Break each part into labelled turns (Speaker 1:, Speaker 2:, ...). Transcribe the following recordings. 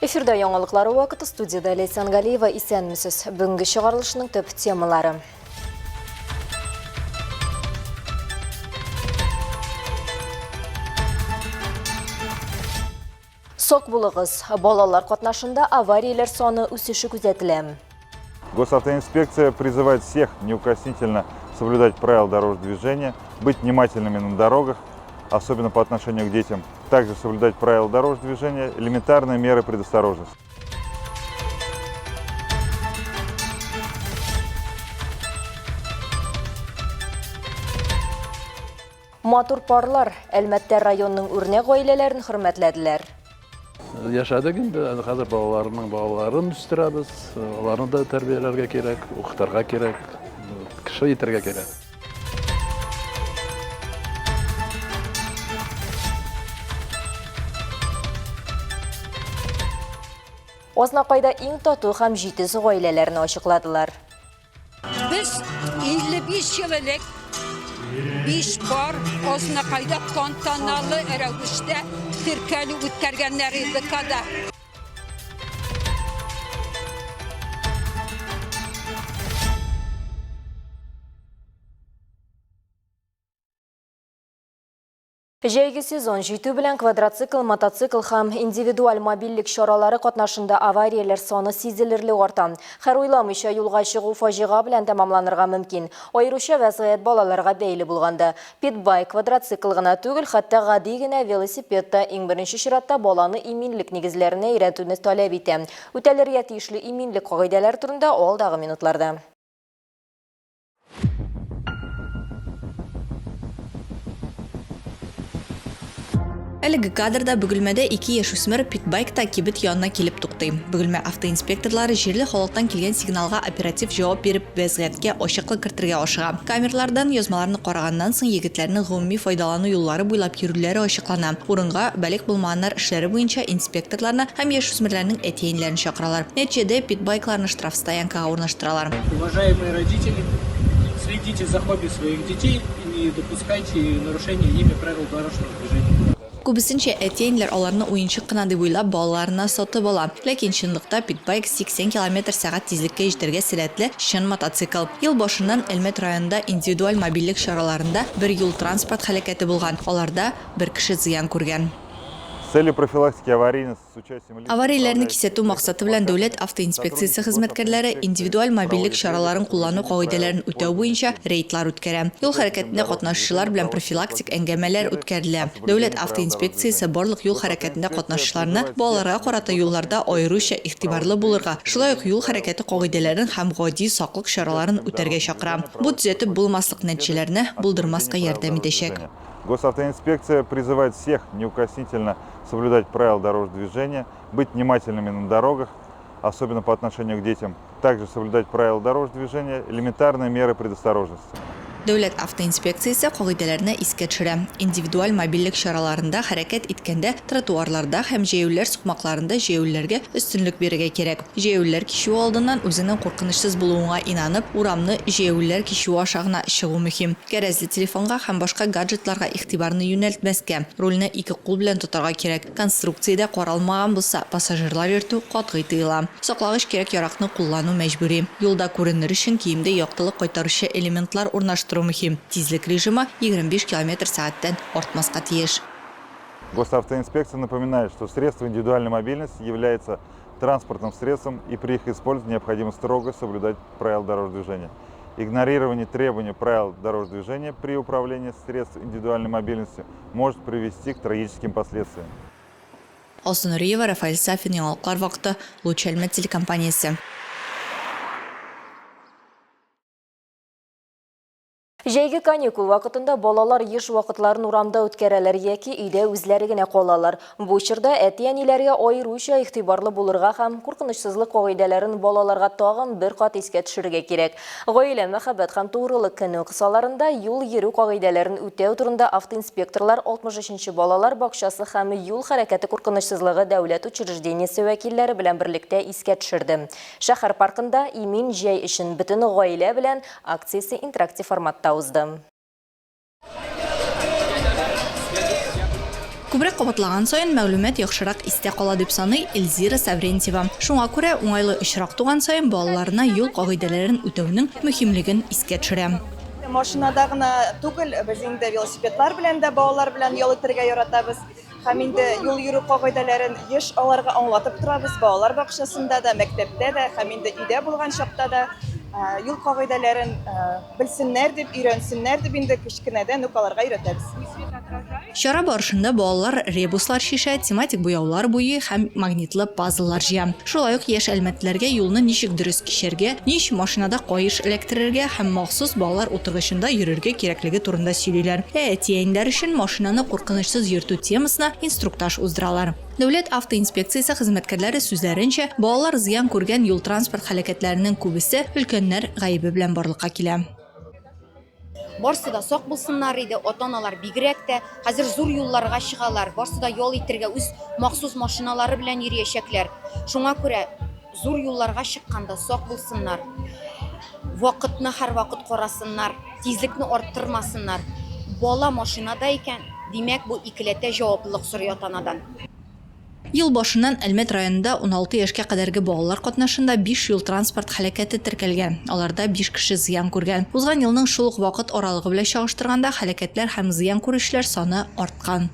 Speaker 1: Эфирда яңалыклар вакыты студияда Ләйсән Галиева исәнмесез. Бүгенге чыгарылышның төп темалары. Сак булыгыз! Балалар катнашында аварияләр саны үсеше күзәтелә.
Speaker 2: Госавтоинспекция призывает всех неукоснительно соблюдать правила дорожного движения, быть внимательными на дорогах, особенно по отношению к детям, также соблюдать правила дорожного движения, элементарные меры предосторожности.
Speaker 1: Матур парлар Әлмәттә районның үрнәк гаиләләрен хөрмәтләделәр.
Speaker 3: Яшәдек инде, әле хәзер балаларның балаларын үстерәбез. Аларны да тәрбияләргә кирәк, укытырга кирәк, кеше итәргә кирәк.
Speaker 1: Азнакайда иң тату һәм җитез гаиләләрне ачыкладылар.
Speaker 4: Без 55 ел элек биш пар Азнакайда тантаналы рәвештә теркәлү үткәргәннәр иде ДКда.
Speaker 1: Җәйге сезон җитү белән квадроцикл, мотоцикл һәм индивидуаль мобильлек чаралары катнашында аварияләр саны сизелерлек арта. Һәр уйламыйча юлга чыгу фаҗига белән тәмамланырга мөмкин. Аеруча вәзгыять балаларга бәйле булганда. Питбайк, квадроцикл гына түгел, хәтта гади генә велосипед та иң беренче чиратта баланы иминлек нигезләренә өйрәтүне таләп итә. Үтәлергә тиешле иминлек кагыйдәләре турында алдагы минутларда.
Speaker 5: Әлеге кадрда Бөгелмәдә ике яшүсмер питбайкта кибет янына килеп туктый. Бөгелмә автоинспекторлары җирле халыктан килгән сигналга оператив җавап биреп, вәзгыятькә ачыклык кертергә ашыга. Камералардан язмаларны караганнан соң егетләрнең гомуми файдалану юллары буйлап йөрүләре ачыклана. Урынга балигъ булмаганнар эшләре буенча инспекторларны һәм яшүсмерләрнең әти-әниләрен чакыралар. Нәтиҗәдә, питбайкларны штрафстоянкага урнаштыралар.
Speaker 6: Уважаемые родители, следите за хобби своих детей и не допускайте нарушения ими правил дорожного движения.
Speaker 5: Күбесенчә әти-әниләр аларны уенчык кына дип уйлап, балаларына сатып ала. Ләкин чынлыкта питбайк 80 километр сәгать тизлеккә җитәргә сәләтле чын мотоцикл. Ел башыннан Әлмәт районында индивидуаль мобильлек чараларында бер юл-транспорт һәлакәте булган, аларда бер кеше зыян күргән.
Speaker 2: С целью профилактики аварийности
Speaker 5: Аварияләрне кисәтү максаты белән Дәүләт автоинспекциясе хезмәткәрләре индивидуаль мобильлек чараларын куллану кагыйдәләрен үтәү буенча рейдлар үткәрә. Юл хәрәкәтендә катнашучылар белән профилактик әңгәмәләр үткәрелә. Дәүләт автоинспекциясе барлык юл хәрәкәтендә катнашучыларны балаларга карата юлларда аеруча игътибарлы булырга, шулай ук юл хәрәкәте кагыйдәләрен һәм гади саклык чараларын үтәргә чакыра. Бу төзәтеп булмаслык нәтиҗәләрне булдырмаска ярдәм итәчәк.
Speaker 2: Госавтоинспекция призывает всех неукоснительно соблюдать правила дорожного движения, быть внимательными на дорогах, особенно по отношению к детям, также соблюдать правила дорожного движения, элементарные меры предосторожности.
Speaker 5: Дәүләт автоинспекциясе кагыйдәләрне искә төшерә. Индивидуаль мобильлек чараларында хәрәкәт иткәндә тротуарларда һәм җәяүлеләр сукмакларында җәяүлеләргә өстенлек бирергә кирәк. Җәяүлеләр кичүе алдыннан үзеңнең куркынычсыз булуыңа инанып, урамны җәяүлеләр кичүе аша гына чыгу мөһим. Кәрәзле телефонга һәм башка гаджетларга игътибарны юнәлтмәскә, рульне ике кул белән тотарга кирәк. Конструкциядә каралмаган булса, пассажирлар йөртү катгый тыела. Саклагыч кирәк-яракны куллану мәҗбүри. Юлда күренер өчен киемдә яктылык кайтаручы элементлар урнаштыру мөһим. Тизлек режимы 25 километр сәгатьтән артмаска тиеш.
Speaker 2: Госавтоинспекция напоминает, что средства индивидуальной мобильности являются транспортным средством и при их использовании необходимо строго соблюдать правила дорожного движения. Игнорирование требований правил дорожного движения при управлении средств индивидуальной мобильности может привести к трагическим последствиям.
Speaker 5: Алсу Нуриева, Рафаэль Сафин, Яңалыклар вакыты, Луч Әлмәт телекомпаниясе.
Speaker 1: Җәйге каникул вакытында балалар еш вакытларын урамда үткәрәләр яки өйдә үзләре генә калалар. Бу чорда әти-әниләргә аеруча игътибарлы булырга һәм куркынычсызлык кагыйдәләрен балаларга тагын бер кат искә төшерергә кирәк. Гаилә, мәхәббәт һәм тугрылык көне кысаларында юл йөрү кагыйдәләрен үтәү турында автоинспекторлар 63 нче балалар бакчасы һәм юл хәрәкәте куркынычсызлыгы дәүләт учреждениесе вәкилләре белән берлектә искә төшерде. Шәһәр паркында Имин җәй өчен бөтен гаилә белән Акциясе интерактив форматта узды.
Speaker 5: Күбрәк кабатлаган саен мәгълүмат яхшырак истә кала, дип саный Эльзира Саврентьева. Шуңа күрә уңайлы очрак туган саен балаларына юл кагыйдәләрен үтәүнең мөһимлеген искә төшерә.
Speaker 7: Машинада гына түгел, без инде велосипедлар белән дә балалар белән ял итәргә яратабыз. Һәм инде юл йөрү кагыйдәләрен еш аларга аңлатып торабыз, балалар бакчасында да, мәктәптә дә һәм инде өйдә булган чакта да юл кагыйдәләрен белсеннәр дип, өйрәнсеннәр дип инде кечкенәдән үк аларга өйрәтәбез.
Speaker 5: Чара барышында балалар ребуслар чишә, тематик буяулар буйый һәм магнитлы пазллар җыя. Шулай ук яшь әлмәтлеләргә юлны ничек дөрес кичәргә, ни өчен машинада каеш эләктерергә һәм махсус балалар утыргычында йөрергә кирәклеге турында сөйлиләр. Ә әти-әниләр өчен машинаны куркынычсыз йөртү темасына инструктаж уздыралар. Дәүләт автоинспекциясе хезмәткәрләре сүзләренчә, балалар зыян күргән юл-транспорт һәлакәтләренең күбесе өлкәннәр гаебе белән барлыкка килә.
Speaker 8: Барсы да сак булсыннар иде, ата-аналар бигрәк тә. Хәзер зур юлларга чыгалар, барсы да ял итергә үз махсус машиналары белән йөриячәкләр. Шуңа күрә зур юлларга чыкканда сак булсыннар. Вакытны һәрвакыт карасыннар, тизлекне арттырмасыннар. Бала машинада икән, димәк, бу икеләтә җаваплылык сорый ата-анадан.
Speaker 5: Ел башыннан Әлмәт районында 16 яшькә кадәрге балалар катнашында биш юл-транспорт һәлакәте теркәлгән, аларда биш кеше зыян күргән. Узган елның шул ук вакыт аралыгы белән чагыштырганда, һәлакәтләр һәм зыян күрүчеләр саны арткан.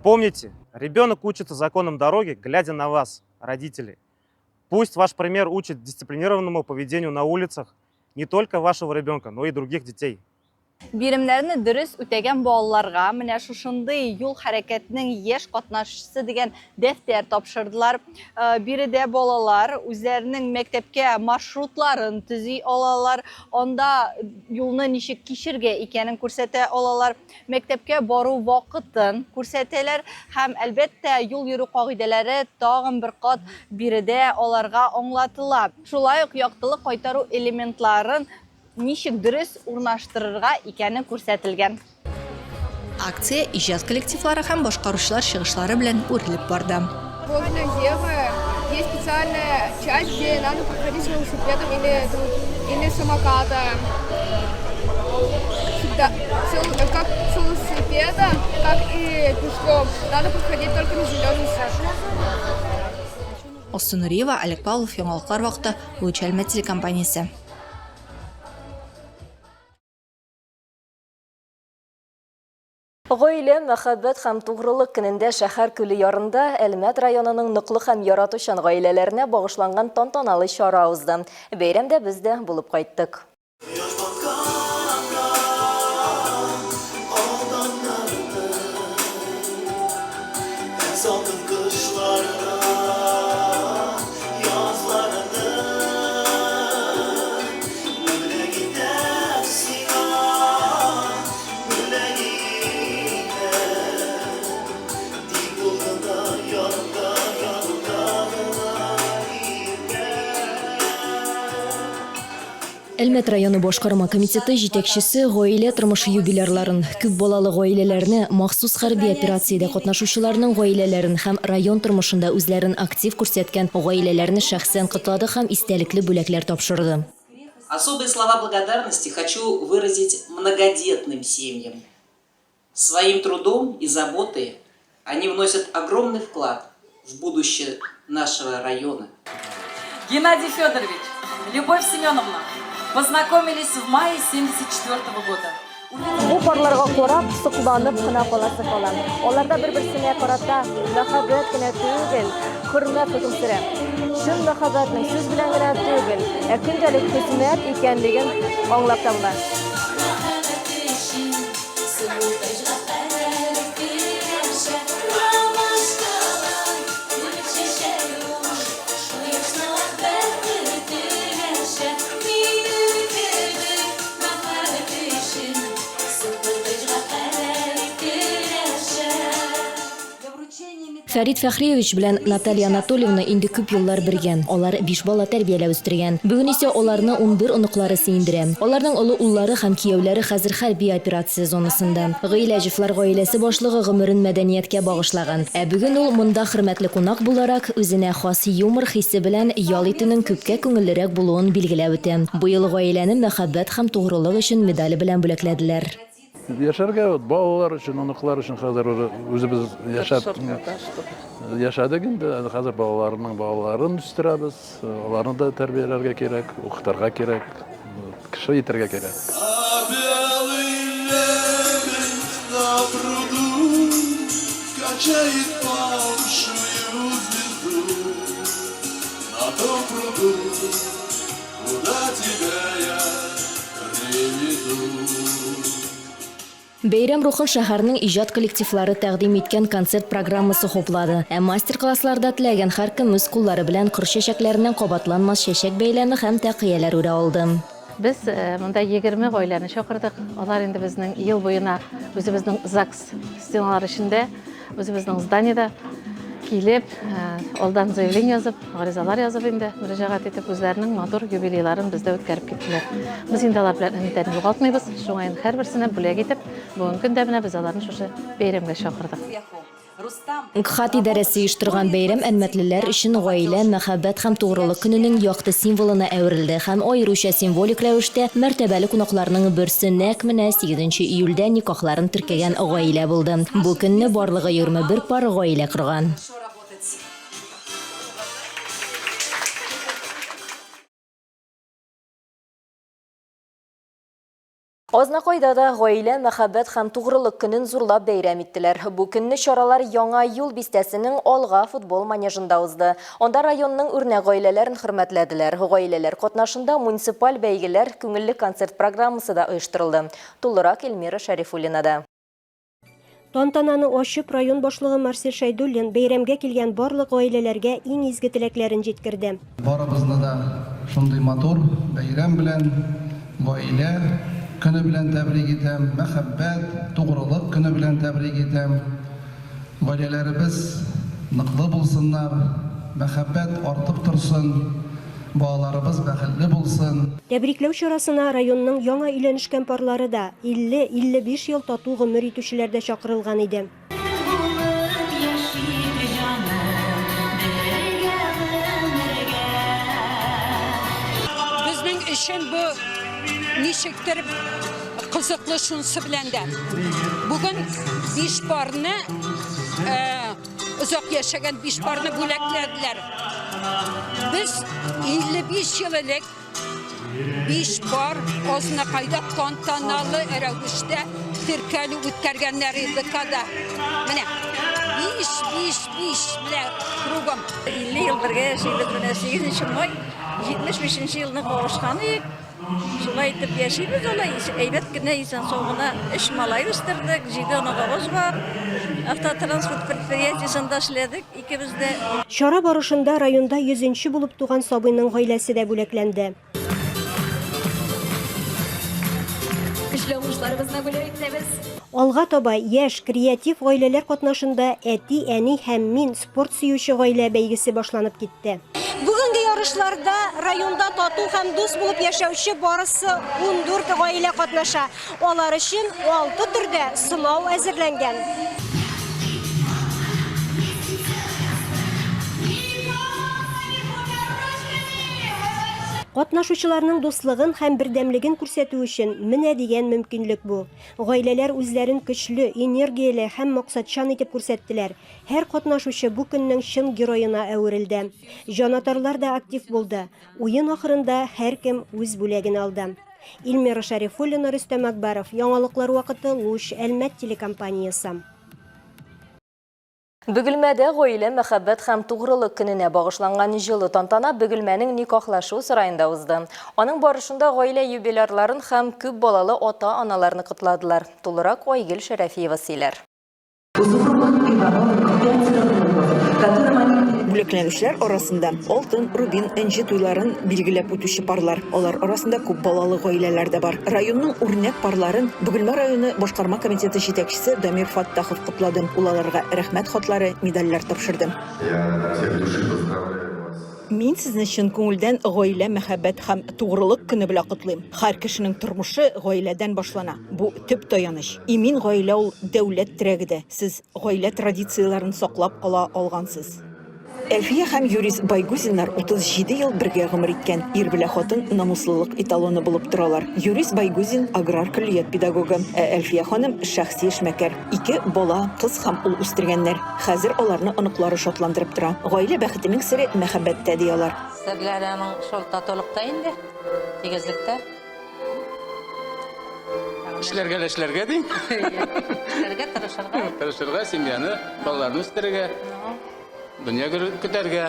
Speaker 9: Помните, ребенок учится законам дороги, глядя на вас, родители. Пусть ваш пример учит дисциплинированному поведению на улицах не только вашего ребенка, но и других детей.
Speaker 10: Биремнәрне дөрес үтәгән балаларга менә шушындый юл хәрәкәтенең яшь катнашчысы дигән дәфтәр тапшырдылар. Э, биредә балалар үзләренең мәктәпкә маршрутларын төзи алалар, анда юлны ничек кичергә икәнен күрсәтә алалар, мәктәпкә бару вакытын күрсәтәләр һәм, әлбәттә, юл йөрү кагыйдәләре тагын бер кат биредә аларга аңлатыла. Шулай ук яктылык кайтару элементларын Ничек дөрес урнаштырырга икәне күрсәтелгән.
Speaker 5: Акция иҗат коллективлары һәм башкаручылар чыгышлары белән үрелеп барды.
Speaker 11: Возле Евы есть специальная часть, где надо проходить с велосипедом или, или самокатом. Всегда, как с велосипедом, так и пешком. Надо проходить только на зеленый свет.
Speaker 5: Алсу Нуриева, Олег Павлов, Яңалыклар вакыты, Луч Әлмәт телекомпаниясе.
Speaker 1: Гаилә, мәхәббәт һәм тугрылык көнендә шәһәр күле ярында Әлмәт районының ныклы һәм яратучан гаиләләренә багышланган тантаналы чара узды. Бәйрәмдә без дә булып кайттык. Әлмәт районы башкарма комитеты җитәкчесе гаилә тормышы юбилярларын, күп балалы гаиләләрне, махсус хәрби операциядә катнашучыларның гаиләләрен һәм район тормышында үзләрен актив күрсәткән гаиләләрне шәхсән котлады һәм истәлекле бүләкләр тапшырды.
Speaker 12: Особые слова благодарности хочу выразить многодетным семьям. Своим трудом и заботой они вносят огромный вклад в будущее нашего района.
Speaker 13: Геннадий Федорович, Любовь Семеновна познакомились в мае 74 года.
Speaker 1: Бу парларга карап, сокланып кына каласы кала. Аларда бер-берсенә карата мәхәббәт кенә түгел, хөрмәт хөкем сөрә. Чын мәхәббәтнең сүз белән генә түгел, ә көндәлек хезмәт икәнлеген аңлап та була. Фәрит Фәхриевич белән Наталья Анатольевна инде күп еллар бергә. Алар биш бала тәрбияләп үстергән. Бүген исә аларны 11 оныклары сөендерә. Аларның олы уллары һәм кияүләре хәзер хәрби операция зонасында. Гыйләҗевлар гаиләсе башлыгы гомерен мәдәнияткә багышлаган. Ә бүген ул монда хөрмәтле кунак буларак, үзенә хас юмор хисе белән ял итүнең күпкә күңеллерәк булуын билгеләп үтә. Быел гаиләне Мәхәббәт һәм тугрылык өчен медале белән бүләкләделәр.
Speaker 3: Яшәргә вот балалар өчен, оныклар өчен хәзер уже үзебез яшәп яшәдек инде. Хәзер балаларның балаларын үстерәбез. Аларны да тәрбияләргә кирәк, укытырга кирәк, кеше итәргә кирәк.
Speaker 14: А белый лебедь на пруду Качает павшую звезду На том пруду, куда тебя я приведу.
Speaker 1: Бәйрәм рухын шәһәрнең иҗат коллективлары тәкъдим иткән концерт программасы хуплады. Ә мастер-классларда теләгән һәркем үз куллары белән кыр чәчәкләреннән кабатланмас чәчәк бәйләме һәм тәкыяләр үрә алды.
Speaker 15: Без монда 20 гаиләне чакырдык. Алар инде безнең ел буена үзебезнең ЗАГС стеналары эчендә, үзебезнең зданиедә килеп, алдан заявление язып, гаризалар язып инде мөрәҗәгать итеп, үзләренең матур юбилейларын бездә үткәреп киттеләр. Без инде алар белән өмитләрне югалтмыйбыз, шуңа инде һәрберсенә бүләк итеп, бүгенге көндә менә без аларны шушы бәйрәмгә чакырдык.
Speaker 1: ГХАТ идарәсе оештырган бәйрәм әлмәтлеләр өчен Гаилә, мәхәббәт һәм тугрылык көненең якты символына әверелде һәм аеруча символик рәвештә мәртәбәле кунакларның берсе нәкъ менә сигезенче июльдә никахларын теркәгән гаилә булды. Бу көнне барлыгы 21 пар гаилә корган. Азнакайда да Гаилә, мәхәббәт һәм тугрылык көнен зурлап бәйрәм иттеләр. Бу көнне чаралар Яңа юл бистәсенең Алга футбол манежында узды. Анда районның үрнәк гаиләләрен хөрмәтләделәр. Гаиләләр катнашында муниципаль бәйгеләр, күңелле концерт программасы да оештырылды. Тулырак Эльмира Шәрифуллинада.
Speaker 16: Тантананы ачып, район башлыгы Марсель Шәйдуллин бәйрәмгә килгән барлык гаиләләргә иң изге теләкләрен җиткерде.
Speaker 17: Барыбызны да шундый матур бәйрәм белән, Гаилә көне белән тәбрик итәм, мәхәббәт, тугрылык көне белән тәбрик итәм. Гаиләләребез ныклы булсыннар, мәхәббәт артып торсын, балаларыбыз бәхетле булсын.
Speaker 16: Тәбрикләү чарасына районның яңа өйләнешкән парлары да, 50, 55 ел тату гомер итүчеләр дә чакырылган иде.
Speaker 18: Булып яшик, җаным, бергә гомергә.
Speaker 4: Безнең өчен бу ничектер кызыклы шунысы белән дә. Бүген биш парны озак яшәгән биш парны бүләкләделәр. Без 55 ел элек биш пар Азнакайда тантаналы рәвештә теркәлү үткәргәннәр иде ДКда. Менә биш, биш, биш, менә кругом.
Speaker 19: 50 ел бергә яшибез, менә 8 май 75 нче елны кавышкан идек. Шулай итеп яшибез алай, әйбәт кенә, исән-сау гына. Өч малай үстердек, җиде оныгыбыз бар. Автотранспорт предприятиесендә эшләдек икебез дә.
Speaker 16: Чара барышында районда йөзенче булып туган сабыйның гаиләсе дә бүләкләнде.
Speaker 18: Көчле уңышларыбызны бүләк итәбез.
Speaker 16: Алга таба яшь, креатив гаиләләр катнашында Әти, әни һәм мин, спорт сөюче гаилә бәйгесе башланып китте. Бүгенге ярышларда районда тату һәм дус булып яшәүче барысы 14 гаилә катнаша. Алар өчен алты төрдә сынау әзерләнгән. Катнашучыларның дуслыгын һәм бердәмлеген күрсәтү өчен менә дигән мөмкинлек бу. Гаиләләр үзләрен көчле, энергияле һәм максатчан итеп күрсәттеләр. Һәр катнашучы бу көннең чын героена әверелде. Җанатарлар да актив булды. Уен ахырында һәркем үз бүләген алды. Эльмира Шәрифуллина, Рөстәм Акбаров, Яңалыклар вакыты, Луч, Әлмәт телекомпаниясе.
Speaker 1: Бөгелмәдә Гаилә, мәхәббәт һәм тугрылык көненә багышланган җылы тантана Бөгелмәнең никахлашу сараенда узды. Аның барышында гаилә юбилярларын һәм күп балалы ата-аналарны котладылар. Тулырак Айгөл Шәрәфиева сөйләр.
Speaker 20: Бүләкләнүчеләр арасында алтын, рубин, энҗе туйларын билгеләп үтүче парлар. Алар арасында күп балалы гаиләләр дә бар. Районның үрнәк парларын Бөгелмә районы башкарма комитеты җитәкчесе Дамир Фаттахов котлады. Ул аларга рәхмәт хатлары, медальләр тапшырды.
Speaker 21: Я от всей души поздравляю вас.
Speaker 20: Мин сезне чын күңелдән Гаилә, мәхәббәт һәм тугрылык көне белән котлыйм. Һәр кешенең тормышы гаиләдән башлана. Бу, төп таяныч. Имин гаилә ул, дәүләт терәге дә. Сез гаилә традицияләрен саклап кала алгансыз. Әлфия һәм Юрис Байгузиннар 37 ел бергә гомер иткән. Ир белә хатын намуслылык эталоны булып торалар. Юрис Байгузин, аграр көллият педагогы, ә Әлфия ханым, шәхси эшмәкәр. Ике бала, кыз һәм ул үстергәннәр. Хәзер аларны оныклары шатландырып тора. Гаилә бәхетенең сере мәхәббәттә, ди алар.
Speaker 6: Серләре аның шул татулыкта инде, тигезлектә.
Speaker 22: Эшләргә лә эшләргә ди.
Speaker 6: Эшләргә, тырышырга.
Speaker 22: Тырышырга, семьяны, балаларны үстерергә. Дөнья көтәргә.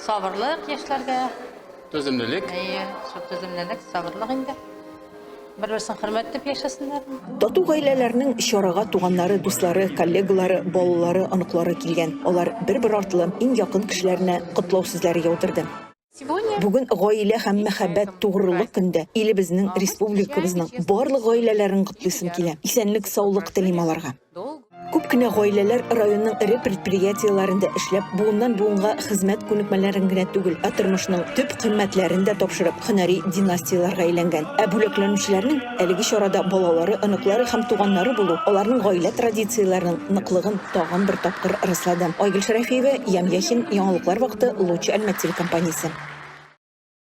Speaker 6: Сабырлык яшьләргә.
Speaker 22: Түземлелек.
Speaker 6: Әйе, шул түземлелек, сабырлык инде. Бер-берсен хөрмәт итеп яшәсеннәр.
Speaker 20: Тату гаиләләрнең чарага туганнары, дуслары, коллегалары, балалары, оныклары килгән. Алар бер-бер артлы иң якын кешеләренә котлау сүзләре яудырды. Бүген гаилә һәм мәхәббәт, тугрылык көндә илебезнең, республикабызның барлык гаиләләрен котлыйсым килә. Исәнлек-саулык телим аларга. Күп кенә гаиләләр районның эре предприятиеләрендә эшләп, буыннан-буынга хезмәт күнекмәләрен генә түгел, ә тормышның төп кыйммәтләрен дә тапшырып, һөнәри династияләргә әйләнгән. Ә бүләкләнүчеләрнең әлеге чарада балалары, оныклары һәм туганнары булу аларның гаилә традицияләренең ныклыгын тагын бер тапкыр раслады. Айгөл Шәрәфиева, Ям Яхин, Яңалыклар вакыты, Луч Әлмәт телекомпаниясе.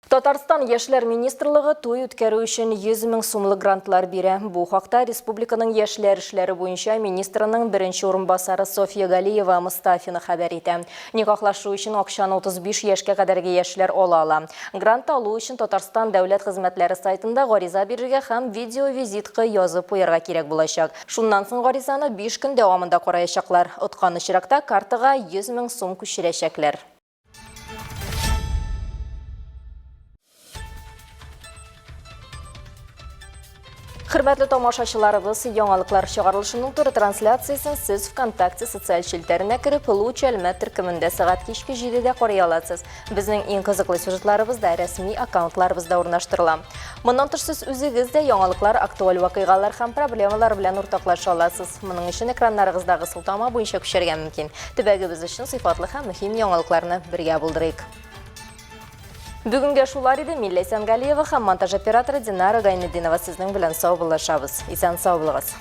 Speaker 1: Татарстан Яшьләр министрлыгы туй үткәрү өчен 100 мең сумлык грантлар бирә. Бу хакта республиканың яшьләр эшләре буенча министрының беренче урынбасары Софья Галиева Мостафина хәбәр итә. Никахлашу өчен акчаны 35 яшькә кадәрге яшьләр ала ала. Грант алу өчен Татарстан дәүләт хезмәтләре сайтында гариза бирергә һәм видеовизитка язып куярга кирәк булачак. Шуннан соң гаризаны 5 көн дәвамында караячаклар. Откан очракта картага 100 мең сум күчерәчәкләр. Хөрмәтле тамашачыларыбыз, яңалыклар чыгарылышының туры трансляциясен сез ВКонтакте социаль челтәренә кереп, Луч Әлмәт төркемендә сәгать кичке 7-дә карый аласыз. Безнең иң кызыклы сюжетларыбыз да рәсми аккаунтларыбызда урнаштырыла. Моннан тыш сез үзегез дә яңалыклар, актуаль вакыйгалар һәм проблемалар белән уртаклаша аласыз. Моның өчен экраннарыгыздагы сылтама буенча күчәргә мөмкин. Төбәгебез өчен сыйфатлы һәм мөһим яңалыкларны бергә булдырыйк. Бүгенгә шулар иде. Мин Ләйсән Галиева һәм монтаж операторы Динара Гайнетдинова сезнең белән саубуллашабыз. Исән сау булыгыз.